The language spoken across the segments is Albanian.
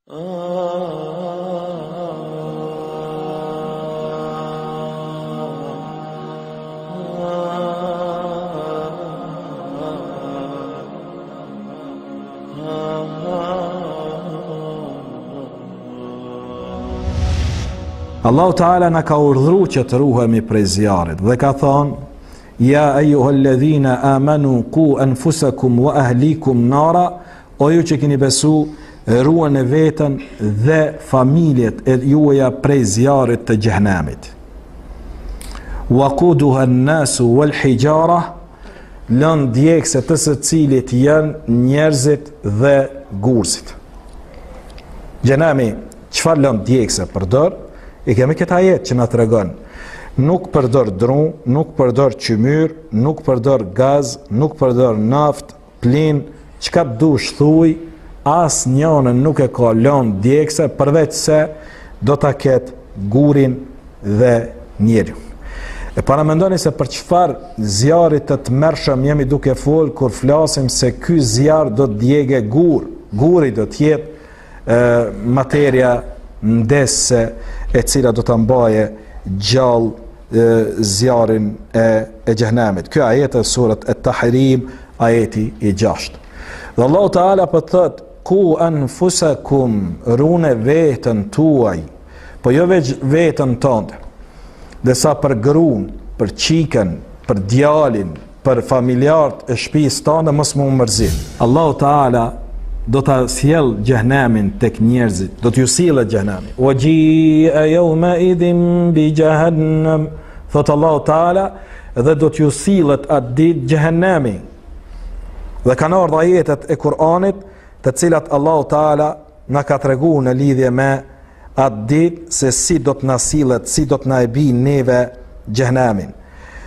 Allahu Teala na ka urdhru që të ruhemi prej zjarrit dhe ka thonë Ja ejuhalledhina amanu ku anfusakum wa ahlikum nara O ju që keni besu, ruane veten dhe familjet e juaja prej zjarrit të xhehenemit. Waquduha an-nasu wal hijara lëndë djegëse të së cilit janë njerëzit dhe gurëzit. Xhehenemi, çfarë lëndë djegëse përdor? E kemi këtë ajet që na tregon. Nuk përdor dru, nuk përdor qymyr, nuk përdor gaz, nuk përdor naftë, Plin, çka të dush thuj, asnjënën nuk e ka lëndë djegëse përveç se do ta ketë gurin dhe njeriun. E paramendoni se për çfarë zjarri të tmerrshëm jemi duke fol kur flasim se ky zjarr do të djegë gur, guri do të jetë e, materia ndezëse e cila do ta mbajë gjallë zjarrin e e xhehenemit. Ky ajet është suret Et-Tahrim, ajeti i 6. Dhe Allahu Teala po thotë ku anfusakum rune veten tuaj, po jo veç veten tënde. Derisa për grun, për çikën, për djalin, për familjarët e shtëpisë tënde mos m'u mërzit. Allahu Teala do ta sjell xhehenemin tek njerëzit, do t'ju sillet xhehenemi. Wa jia yawma idhin bi jahannam, thot Allahu Teala, dhe do t'ju sillet atë ditë xhehenemi. Dhe kanë ardhur ajetet e Kur'anit, të cilat Allahu Teala na ka tregu në lidhje me atë ditë se si do të na sillet, si do të na e bi neve xhehenemin.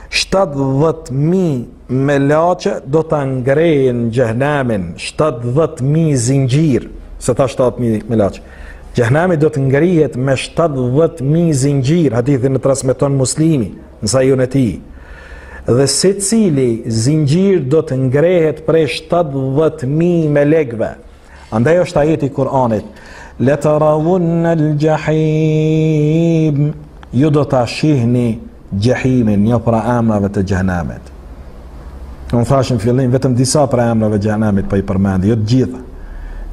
70.000 melaqe do ta ngrejnë xhehenemin, 70.000 zinxhir, se tha 70.000 melaqe. Xhehenemi do të ngrihet me 70.000 zinxhir, hadithin e transmeton Muslimi në sahihun e tij. Dhe secili zinxhir do të ngrehet prej 70.000 melekve. Andaj është ajeti i Kur'anit, Le tarawunna al-jahim. Ju do ta shihni xhehimin, një prej emrave të xhehenemit. Unë thashë në fillim vetëm disa prej emrave të xhehenemit po i përmendi, jo të gjitha.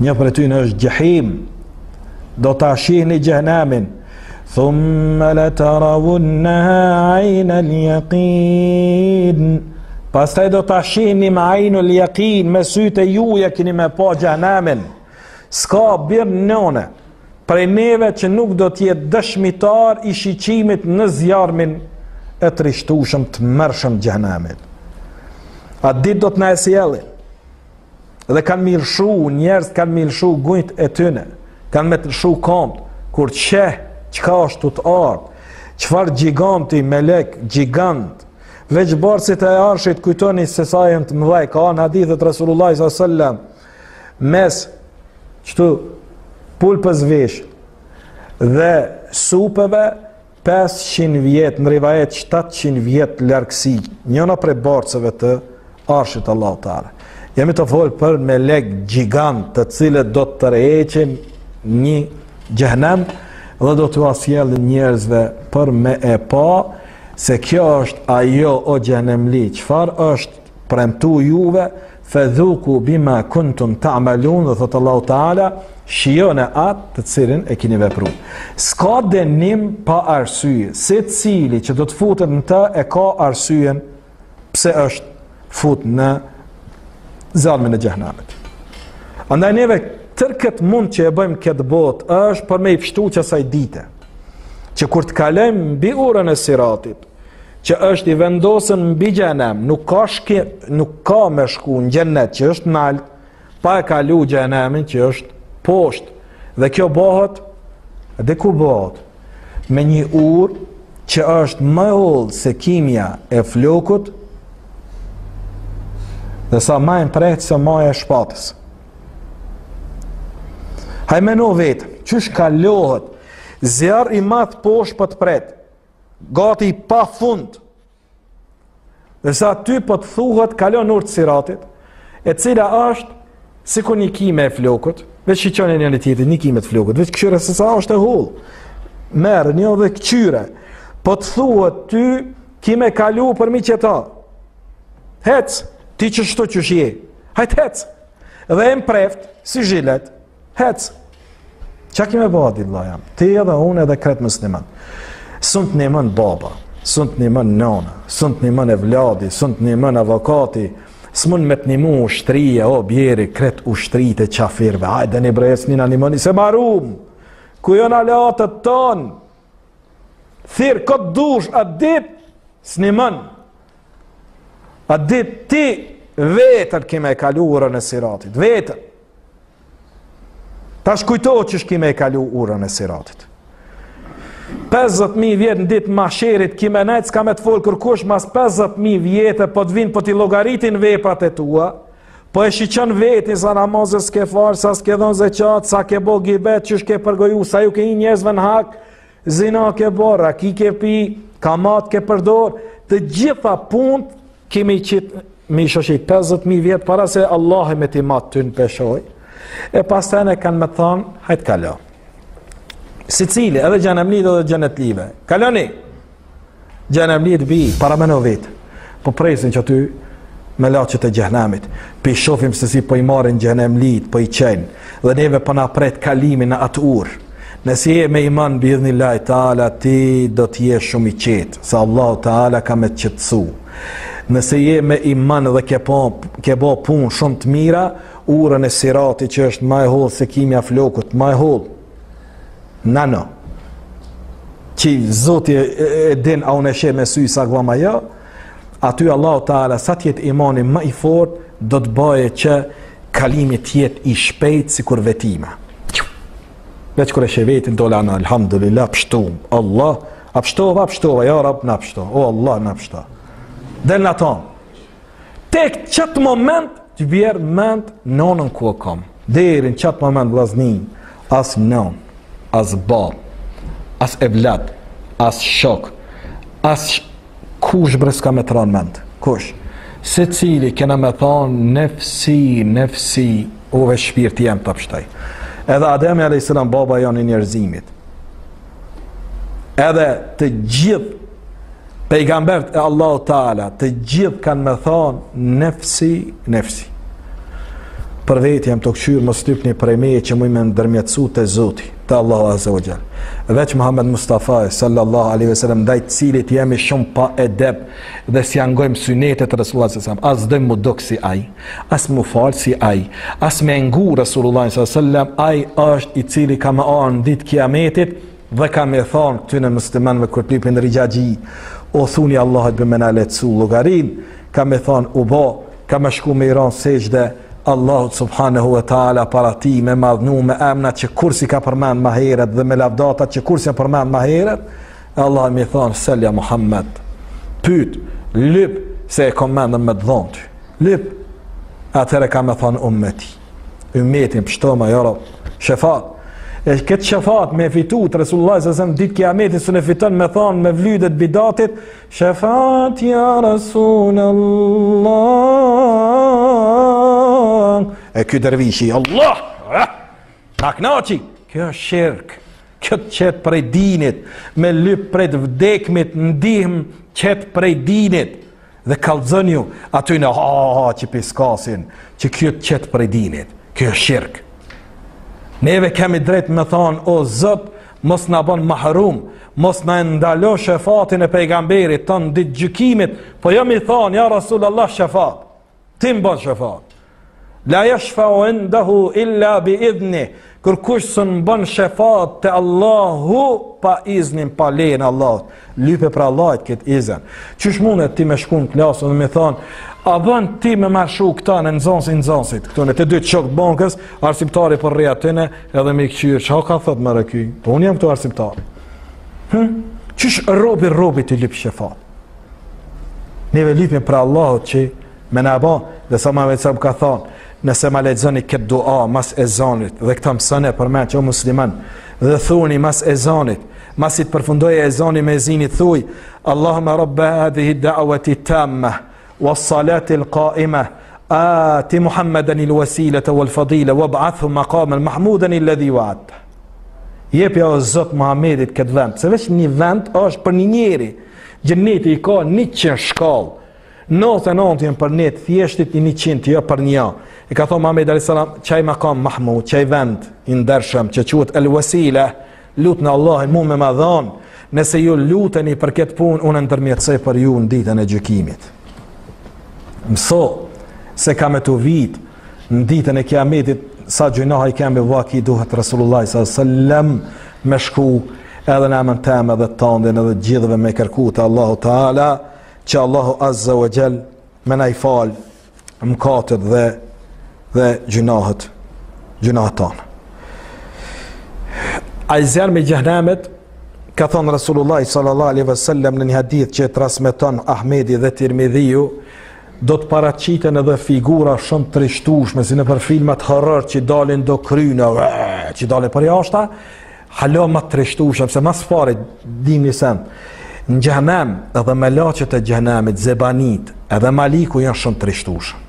Një prej tyre është xhehim. Do ta shihni xhehenemin. Thumma la tarawunnaha ayna al-yaqin. Pastaj do ta shihni me aynul yaqin, me sytë e juja keni me pa xhehenemin. S'ka bir nëne prej neve që nuk do të jetë dëshmitar i shiqimit në zjarmin e trishtueshëm të tmerrshëm xhehenemit. Atë ditë do të na e sjellin. Dhe kanë me i lëshu, njerëz kanë me i lëshu gunjt e tyne, kanë me të lëshu komt, kur të sheh çka është tu të ardhë, çfarë gjiganti, melek, gjigant, veç bartësit e arshit kujtoni se sa janë të mëdhaj, ka në hadithet Resulullah s.a.s. mes, qëtu, pulpës vesh, dhe supeve, 500 vjet, në rivajet 700 vjet largësi, njëna prej bartësve të arshit Allahu Teala. Jemi tu folë për melek gjigant të cilët do të tërheqin një xhehenem dhe do t'ua sjellin njerëzve për me e pa se kjo është ajo o xhehenemli, çfarë është premtu juve fedhuku bima kuntum ta'malun dhe thot Allahu Teala shijone atë të cilin e keni vepru s'ka dënim pa arsye secili që do të futet në të e ka arsyen pse është fut në zjarmin e xhehenemit andaj neve tërë këtë mund që e bëjmë këtë botë është për me i pshtu qasaj dite që kur të kalojmë mbi urën e siratit që është i vendosën mbi xhehenem, nuk ka shki, nuk ka me shku në xhennet që është nalt, pa e kalu xhehenemin që është poshtë. Dhe kjo bëhet, dhe ku bëhet? Me një urë që është më e hollë se kimja e flokut, dhe sa ma e mprehtë se maja e shpatës. Haj meno vetë, qysh kalohet, zjarr i madh poshtë po të pret, gati i pa fund. Dhe sa ty po të thuhet kalon urë të siratit, e cila është sikur një kime e flokut, Veç shiqoni njëni tjetrin, një kime të flokët, veç këqyre se sa është e hollë. Merre një dhe këqyre. Po të thuhet ty, ki me kalu përmi qeta. Hec, ti qështu qysh je. Hajt hec. Dhe e mpreft, si zhilet, hec. Qa ki me ba, di vlla jem? Ti edhe unë edhe krejt musliman. S'un të nimon baba, s'un të nimon nona, s'un të nimon evladi, s'un të nimon avokati, s'mund me të nimu ushtria, o bjeri, krejt ushtritë e qafirve. Hajde një bre, ecni na nimoni, se marum, ku janë aleatët tonë? Thirr, kë t'dush, atë dit, s'nimon. Atë dit ti vetën ki me kalu urën e siratit, vetën. Tash kujto qysh ki me kalu urën e siratit. 50.000 vjet në ditë mahsherit ki me nejtë, s'ka me të folë kërkush, mas 50.000 vjetë, po të vinë, po t'i llogaritin veprat e tua, po e shiqon vetin sa namaze s'ke falë, sa s'ke dhonë zeqat, sa ke bo gibet, qysh ke përgoju, sa ju ke hi njerëzve në hak, zina ke bo, raki ke pi, kamat ke përdor, të gjitha punët Ki me i qitë, me i shoshit 50.000 vjet para se Allahi me t'i matë ty në peshojë, e pastaj ne kanë me thonë, hajt kalo. Secili, edhe xhenemlitë edhe xhenetlive. Kaloni! Xhenemlitë bi, parameno vetë. Po presin qaty melaqet e xhehnemit. Po i shofim se si po i marrin xhenemlitë, po i çojnë. Dhe neve po na pret kalimi në atë urë. Nëse je me iman bi idhnillahi teala ti do të jesh shumë i qetë, se Allahu teala ka me të qetësu. Nëse je me iman dhe ke po ke bo punë shumë të mira, urën e siratit që është ma e hollë se kimja e flokut, ma e hollë. Nano. Që Zoti e, e, e din a unë e sheh me sy sagllam a jo, aty Allahu Teala sa të jetë imani më i fortë, do të bëjë që kalimi të jetë i shpejtë sikur vetima. Veç kur e sheh vetin, dola në alhamdulillah, pështum, Allah, a pështova, pështova, ja Rab, na pështo, o Allah, na pështo. Del në ato. Tek qat moment, të bjerë mend, nonën ku e kam. Deri në qat moment, vllazni, as nonë, as babë, as evlad, as shok, as Kush bre s'ka me të ra n'mend? Kush? Secili kena me thonë nefsi, nefsi, o ve shpirti jem ta pështoj. Edhe Ademi a.s. baba jonë i njerëzimit. Edhe të gjithë pejgambert e Allahu Teala, të gjithë kanë me thonë nefsi, nefsi. Për veti jam tu kqyrë, mos lypni prej meje që muj me ndërmjetësu te Zoti, te Allahu Azza wa Jall. Veç Muhammed Mustafa sallallahu alaihi wasallam ndaj të cilit jemi shumë pa edep dhe s'ia ngojmë synetet e Resulullah sallallahu alaihi wasallam, as dojmë m'u dok si ai, as m'u fal si ai, as me ngu Resulullah sallallahu alaihi wasallam, ai është i cili ka me ardhë në ditë kiametit Dhe ka me thonë këtyne muslimanëve kur të lypin rixhaxhi, o thuni Allahut be me na lehtësu llogarin, ka me thonë u bo, ka me shku me i ra n'sexhde Allahut subhanahu wa taala para tij me madhnu me emna që kurrë s'i ka përmend ma herët dhe me lavdata që kurrë s'i ka përmend ma herët, e Allah me i thonë sel ja Muhammed, pyt, lyp se e kom mendën me të dhonë ty. Lyp. Atëherë ka me thonë ummeti. Ymmetin pështoma ja Rab, shefat. E këtë shefat me fitu të Resulullah sallallahu alaihi wasallam ditë kiametit s'un e fiton me thonë me mevlydet bidatit, shefat ja Rasul Allah. E ky dervishi, Allah! Ah! Ta knaqi! Kjo është shirk. Kjo të qet prej dinit, me lyp prej të vdekmit, ndihmë qet prej dinit. Dhe kallzonju atyne ha ha ha që piskasin, që kjo të qet prej dinit. Kjo është shirk. Neve kemi drejt me thonë, o Zot, mos na bon mahrum, mos na e ndalo shefatin e pejgamberit tonë ditë gjykimit, po jo me i thonë, ja Rasul Allah shefat. Ti më bën shefat. La yashfa'u indahu illa bi idhni. Kërkush s'un bën shefat te Allahu pa iznin, pa lejen e Allahut. Lype prej Allahut këtë izën. Qysh mundet ti me shku në klasë dhe me thonë, a bën ti me marshu këta në nxënësi nxënësit, këtu në të dy shok të bankës, arsimtari po rri atyne edhe me kqyr, çka ka thot more ky? Po unë jam këtu arsimtar. Hm? Qysh robi robit i lyp shefat? Neve lypim prej Allahut që me na ba, dhe sa ma vetë ka thonë, nëse ma lexoni këtë dua mas ezanit, dhe këta mësone përmend që o musliman, dhe thuni mas ezanit, masi të përfundojë ezani muezinit thuj, Allahumma rabba hadhihi da'wati tamma, was salati al-qa'ima. Ati Muhammeden il wasilete wal fadile wab'athu maqamen mahmuden illedhi wa'adte. Jepja o Zot Muhammedit këtë vend, se veç një vend është për një njeri. Xheneti i ka 100 shkallë. 99 janë për ne të thjeshtit i 100 jo për një. E ka thonë Muhammed alayhis salam, qaj makam mahmud, qaj vend i ndershëm që quhet el wasile, lutne Allahin mu me ma dhon, nëse ju luteni për këtë punë, unë ndërmjetësoj për ju në ditën e gjykimit. Mëso se ka me të vit në ditën e kiametit sa gjynahe i kemi vaki duhet Resulullah s.a.s. me shku edhe në emën tem edhe tandin edhe gjithëve me kërku te Allahu Teala që Allahu Azza wa Jall me na i fal mëkatet dhe dhe gjynahet gjynahet tona. Ai zjarmi i xhehnemit ka thonë Resulullah sallallahu alaihi wasallam në një hadith që e transmeton Ahmedi dhe Tirmidhiu do të paraqiten edhe figura shumë të trishtueshme si nëpër filmat horror që dalin do kryna që dalin përjashta Hala ma të trishtueshëm, se ma s'pari dim një sen. Në xhehnem edhe melaqet e xhehnemit, zebanit, edhe Maliku janë shumë të trishtueshëm.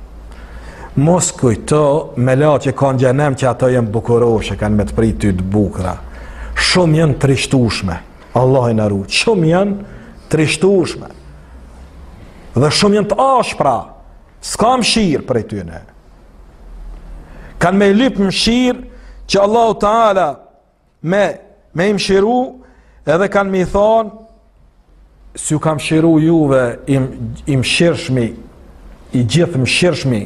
Mos kujto melaqe ka në xhehnem që ato janë bukuroshe, kanë me të prit ty të bukura. Shumë janë të trishtueshme. Allahu na rujt. Shumë janë të trishtueshme. Dhe shumë janë të ashpra. S'ka mëshirë prej tyne. Kanë me lyp mëshirë që Allahu Teala me, me i mëshiru edhe kanë me i thonë si ju ka mëshiru juve i, i mëshirshmi i gjithë mëshirshmi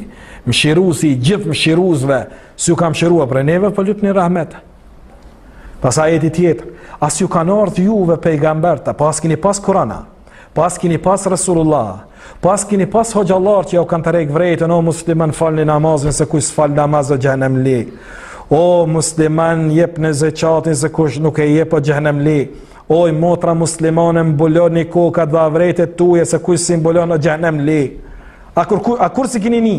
mëshirusi i gjithë mëshiruesve si ju ka mëshiru e prej neve po lypni rahmet pas ajeti tjetër a s'ju kanë ardhë juve pejgamberta po a s'kini pas Kurana Po a s'kini pas Resulullah, po a s'kini pas hoxhallarë që jau kanë tërhek vrejtjen, o musliman falni namazin se kush s'fal namaz o xhehnemli. O musliman jepne zeqatin se kush nuk e jep o xhehnemli. Oj motra muslimane mbuloni kokat dhe avretet tuja se kush s'i mbulon o xhehnemli. A kur, a kur s'i kini ni?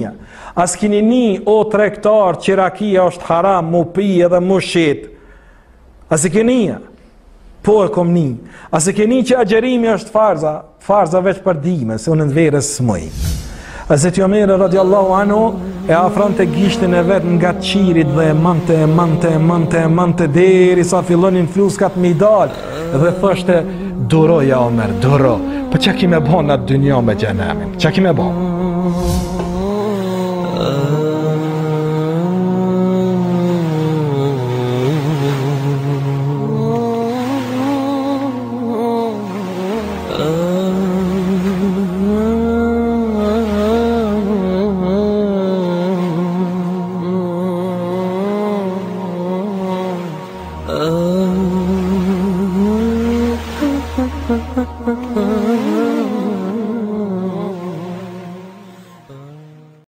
A s'kini ni o tregtar që rakia është haram mu pi edhe mu shit? A s'i kini ni? Po e kom ni. A s'e keni që agjërimi është farza, farza veç për dimër, se unë në verë s'muj. Hazreti Omeri radiallahu anhu e afronte gishtin e vet nga qirit dhe e mante, e mante, e mante, e mante, derisa fillonin fluskat me i dal dhe thoshte duro ja Omer, duro. Po ça ki me bo në atë dynja me xhehnemin? Ça ki me bo?